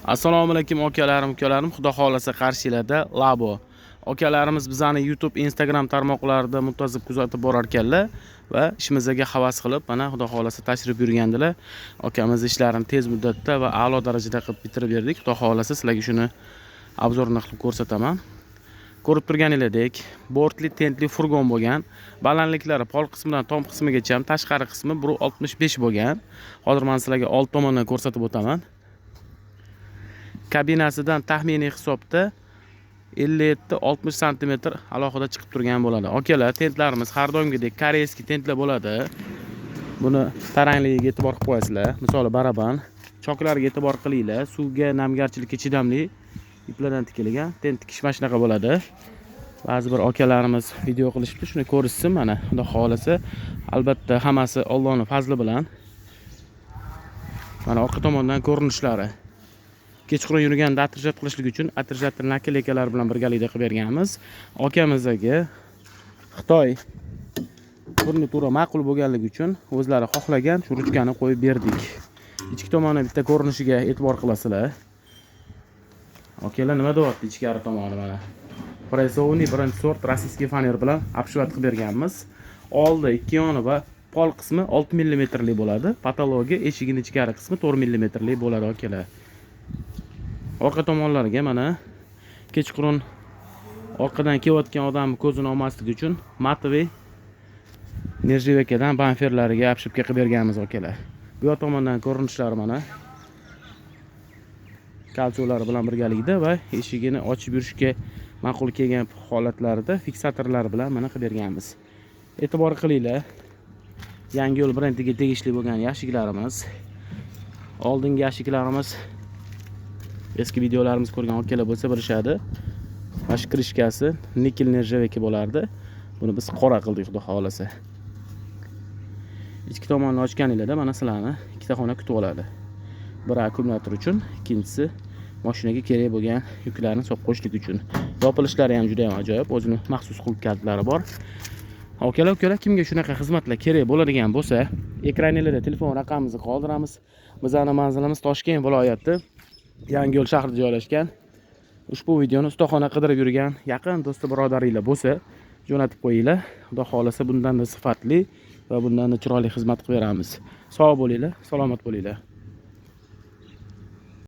Assalomu alaykum, akalarim, ukalarim. Xudo xohlasa, qarshinglarda Labo. Akalarimiz bizani YouTube, Instagram tarmoqlarida muntazam kuzatib borar ekanlar va ishimizga havas qilib, mana, Xudo xohlasa, tashrif buyurgandilar. Akamiz ishlarini tez muddatda va a'lo darajada qilib bitirib berdik. Xudo xohlasa, sizlarga shuni обзор ini qilib ko'rsataman. Ko'rib turganingizdek, bortli, tentli furgon bo'lgan. Balandliklari pol qismidan tom qismigacha, tashqari qismi 1,65 bo'lgan. Hozir men sizlarga old tomondan ko'rsatib o'taman. Kabinasidan taxminiy hisobda 57-60 santimetr alohida chiqib turgan bo'ladi. Akalar, tentlarimiz har doimgidek корейский tentlar bo'ladi. Buni tarangligiga e'tibor qilib qo'yasizlar. Misoli, baraban. Choklariga e'tibor qilinglar. Suvga, namgarchilikka chidamli iplardan tikilgan. Tent tikish mana shunaqa bo'ladi. Ba'zi bir akalarimiz video qilishibdi, shuni ko'rishsin mana. Xudo xohlasa, albatta, hammasi Allohning fazli bilan. Mana, orqa tomondan ko'rinishlari. Kechqurun yurganda отражать qilishlik uchun отражатель наклейка lar bilan birgalikda qilib berganmiz. Akamizga Xitoy furnitura ma'qul bo'lganligi uchun o'zlari xohlagan shu ruchkani qo'yib berdik. Ichki tomoni bitta ko'rinishiga e'tibor qilasizlar. Akalar, nima deyapti ichkari tomoni mana. Прессованный birinchi sort российский фанера bilan обшивать qilib berganmiz. Oldi, ikki yoni va pol qismi 6 mm bo'ladi. Потолок i, eshigini ichkari qismi 4 mm bo'ladi, akalar. Orqa tomonlariga mana kechqurun orqadan kelayotgan odam ko'zini olmasligi uchun матовый нержавейка dan bamperlariga обшивка qilib berganmiz, akalar. Bu yoq tomondan ko'rinishlari mana, кольцо lari bilan birgalikda va eshigini ochib yurishga ma'qul kelgan holatlarida fiksatorlar bilan mana qilib berganmiz. E'tibor qilinglar. Yangi Yo'l brendiga tegishli bo'lgan yashiklarimiz. Oldingi yashiklarimiz, eski videolarimizni ko'rgan akalar bo'lsa, bilishadi. Mana shu крышка si nikel нержавейка bo'lardi. Buni biz qora qildik, Xudo xohlasa. Ichki tomonini ochganinglarda mana sizlarni ikkita xona kutib oladi. Biri akkumulyator uchun, ikkinchisi mashinaga kerak bo'lgan yuklarni solib qo'yishlik uchun. Yopilishlari ham juda ham ajoyib, o'zini maxsus qulf kalitlari bor. Akalar, ukalar, kimga shunaqa xizmatlar kerak bo'ladigan bo'lsa, ekraninglarda telefon raqamimizni qoldiramiz. Bizani manzilimiz Toshkent viloyati, Yangiyo'l shahrida joylashgan. Ushbu videoni ustaxona qidirib yurgan yaqin do'sti birodaringlar bo'lsa, jo'natib qo'yinglar. Xudo xohlasa, bundan-da sifatli va bundan-da chiroyli xizmat qilib beramiz. Sog' bo'linglar, salomat bo'linglar.